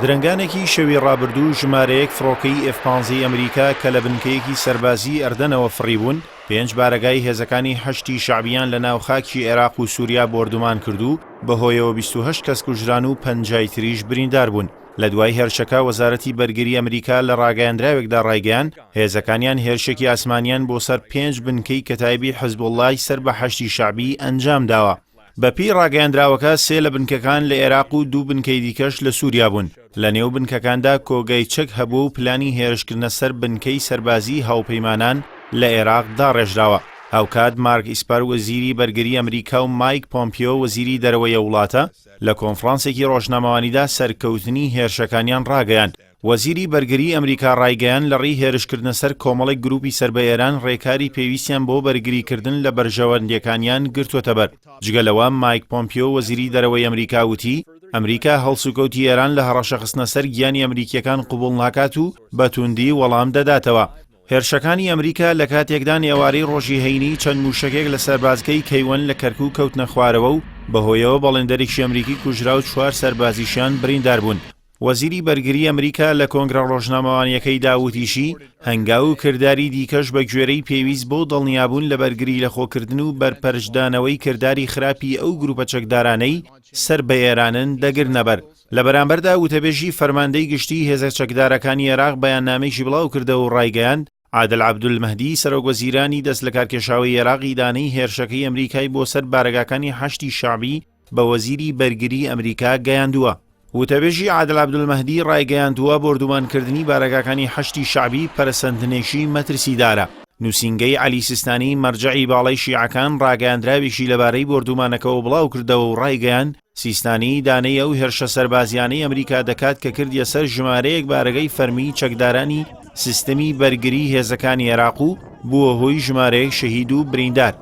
درەنگانێکی شەوی ڕابردوو ژمارەیەک فڕۆکەی ئێف پانزەی ئەمریکا کە لە بنکەیەکی سەربازیی ئەردەنەوە فڕیبوون، پێنج بارەگای هێزەکانی حەشدی شەعبیان لە ناو خاکی عێراق و سووریا بۆردومان کرد و بەهۆیەوە 28 کەس کوژران و پەنجای تریش بریندار بوون. لە دوای هێرشەکە وەزارەتی بەرگری ئەمریکا لە ڕاگەیاندراوێکدا ڕایگەیاند، هێزەکانیان هێرشێکی ئاسمانیان بۆ سەر پێنج بنکەی کەتایبی حزبوڵڵای سەر بە حەشدی شەعبی ئەنجامداوە. بەپێی ڕاگەیاندراوەکە سێ لە بنکەکان لە ئێراق و دوو بنکەی دیکەش لە سووریا بوون، لە نێو بنکەکاندا کۆگای چەک هەبووە و پلانی هێرشکردنە سەر بنکەی سەربازیی هاوپەیمانان لە ئێراق داڕێژراوە. هاوکات مارک ئیسپەر وەزیری بەرگری ئەمریکا و مایک پۆمپیۆ وەزیری دەرەوەی ئەو وڵاتە لە کۆنفرانسێکی ڕۆژنامەوانیدا سەرکەوتنی هێرشەکانیان ڕاگەیاند. وەزیری بەرگریی ئەمریکا ڕایگەیاند، لە ڕێی هێرشکردنە سەر کۆمەڵێک گروپی سەر بە ئێران ڕێکاری پێویستیان بۆ بەرگریکردن لە بەرژەوەندییەکانیان گرتووەتەبەر. جگە لەوە، مایک پۆمپیۆ وەزیری دەرەوەی ئەمریکا وتی، ئەمریکا هەڵسوکەوتی ئێران لە هەڕەشە خستنە سەر گیانی ئەمریکییەکان قبوڵ ناکات و بە توندی وەڵام دەداتەوە. هێرشەکانی ئەمریکا لە کاتێکدان ئێوارەی ڕۆژی هەینی چەند مووشەکێک لە سەربازگەی کەیوەن لە کەرکووک کەوتنە خوارەوە و بەهۆیەوە بەڵێندەرێکی ئەمریکی کوژرا و چوار سەربازیشیان بریندار بوون. وەزیری بەرگری ئەمریکا لە کۆنگرە ڕۆژنامەوانییەکەیدا وتیشی، هەنگاو و کرداری دیکەش بە گوێرەی پێویست بۆ دڵنیابوون لە بەرگری لەخۆکردن و بەرپەرچدانەوەی کرداری خراپی ئەو گروپە چەکدارانەی سەر بە ئێرانن دەگرنەبەر. لە بەرامبەردا وتەبێژی فەرماندەی گشتیی هێزە چەکدارەکانی عێراق بەیاننامەیەکی بڵاوکردەوە و ڕایگەیاند، عادل عەبدولمەهدی سەرۆکوەزیرانی دەستلەکارکێشاوەی عێراق ئیدانەی هێرشەکەی ئەمریکای بۆ سەر بارەگاکانی حەشدی شەعبی بە وەزیری بەرگری ئەمریکا گەیاندووە. وتەبێژی عادل عەبدولمەهدی ڕایگەیاندووە، بۆردومانکردنی بارەگاکانی حەشدی شەعبی پەرەسەندنێکی مەترسیدارە. نووسینگەی عەلی سیستانی مەرجەعی باڵای شیعەکان ڕاگەیاندراوێکی لەبارەی بۆردومانەکەوە بڵاوکردەوە و ڕایگەیاند، سیستانی ئیدانەی ئەو هێرشە سەربازیانەی ئەمریکا دەکات کە کردیە سەر ژمارەیەک بارەگای فەرمیی چەکدارانی سیستمی بەرگری هێزەکانی عێراق و بووە هۆی ژمارەیەک شەهید و بریندار.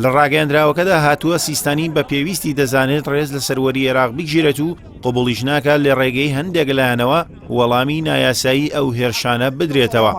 لە ڕاگەیەندراوەکەدا هاتووە، سیستانی بە پێویستی دەزانێت ڕێز لە سەروەری عێراق بگیرێت و قبوڵیش ناکات لە ڕێگەی هەندێک لایەنەوە وەڵامی نایاسایی ئەو هێرشانە بدرێتەوە.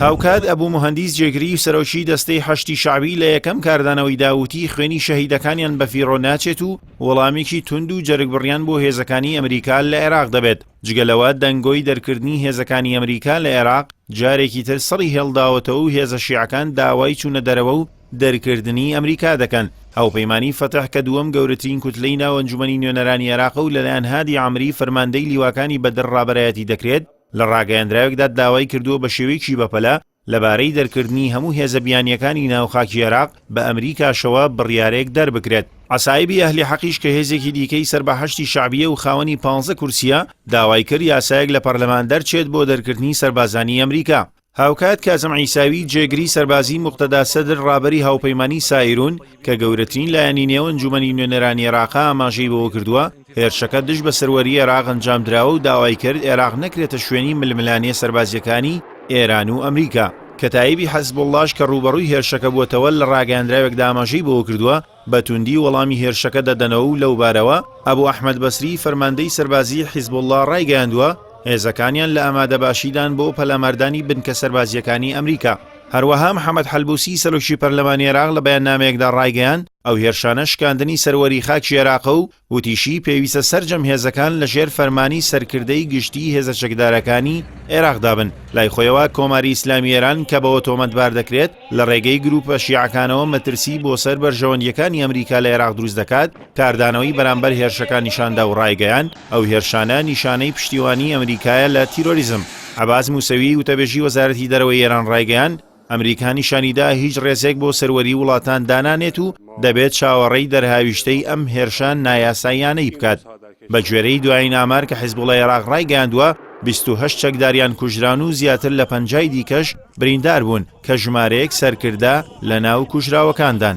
هاوکات ئەبو موهەندیس جێگری سەرۆکی دەستەی حەشدی شەعبی لە یەکەم کاردانەوەیدا وتی خوێنی شەهیدەکانیان بەفیڕۆ ناچێت و وەڵامێکی توند و جەرگبڕیان بۆ هێزەکانی ئەمریکا لە عێراق دەبێت. جگە لەوە دەنگۆی دەرکردنی هێزەکانی ئەمریکا لە عێراق جارێکی تر سڕی هێڵداوەتەوە و هێزە شیعەکان داوای چوونە دەرەوە و دەرکردنی ئەمریکا دەکەن. هاوپەیمانی فەتح کە دووەم گەورەترین کوتلەی ناو ئەنجومەنی نوێنەرانی عێراقە و لەلایەن هادی عامری فەرماندەی لیواکانی بەدر ڕابەرایەتی دەکرێت، لە ڕاگەیەندراوێکدا داوای کردووە بە شێوەیەکی بەپەلە لەبارەی دەرکردنی هەموو هێزە بیانییەکانی ناو خاکی عێراق بە ئەمریکاشەوە بڕیارێک دەربکرێت. عەسایبی ئەهلی حەقیش کە هێزێکی دیکەی سەر بە حەشدی شەعبییە و خاوەنی پانزە کورسییە، داوای کرد یاسایەک لە پەرلەمان دەرچێت بۆ دەرکردنی سەربازانی ئەمریکا. هاوکات کازم عیساوی جێگری سەربازی موقتەدا سەدر ڕابەری هاوپەیمانی سائیرون کە گەورەترین لایەنی نێو ئەنجومەنی نوێنەرانی عێراقە ئاماژەی بەوەکردووە هێرشەکە دژ بە سەروەری عێراق ئەنجامدراوە و داوای کرد عێراق نەکرێتە شوێنی ململانێ سەربازییەکانی ئێران و ئەمریکا. کەتائیبی حزبوڵڵاش کە ڕووبەڕووی هێرشەکە بووەتەوە لە ڕاگەیاندراوێکدا ئاماژەی بەوەکردووە بە توندی وەڵامی هێرشەکە دەدەنەوە و لەوبارەوە ئەبو ئەحمەد بەسری فەرماندەی سەربازیی حیزبوڵڵا ڕایگەیاندووە، هێزەکانیان لە ئامادەباشیدان بۆ پەلاماردانی بنکە سەربازییەکانی ئەمریکا. هەروەها محەمەد حەلبوسی سەرۆکی پەرلەمانی عێراق لە بەیاننامەیەکدا ڕایگەیاند، ئەو هێرشانە شکاندنی سەروەری خاکی عێراقە و وتیشی، پێویستە سەرجەم هێزەکان لەژێر فەرمانی سەرکردەی گشتیی هێزە چەکدارەکانی عێراقدا بن. لای خۆیەوە کۆماری ئیسلامی ئێران کە بەوە تۆمەتبار دەکرێت لە ڕێگەی گرووپە شیعەکانەوە مەترسی بۆ سەر بەرژەوەندییەکانی ئەمریکا لە عێراق دروست دەکات، کاردانەوەی بەرامبەر هێرشەکان نیشاندا و ڕایگەیاند، ئەو هێرشانە نیشانەی پشتیوانیی ئەمریکایە لە تیرۆریزم. عەباس موسەوی، وتەبێژی وەزارەتی دەرەوەی ئێران ڕایگەیاند، ئەمریکا نیشانیدا هیچ ڕێزێک بۆ سەروەری وڵاتان دانانێت و دەبێت چاوەڕێی دەرهاویشتەی ئەم هێرشە نایاساییانەی بکات. بەگوێرەی دوایین ئامار کە حیزبوڵای عێراق ڕایگەیاندووە، 28 چەکداریان کوژران و زیاتر لە پەنجای دیکەش بریندار بوون کە ژمارەیەک سەرکردە لەناو کوژراوەکاندان.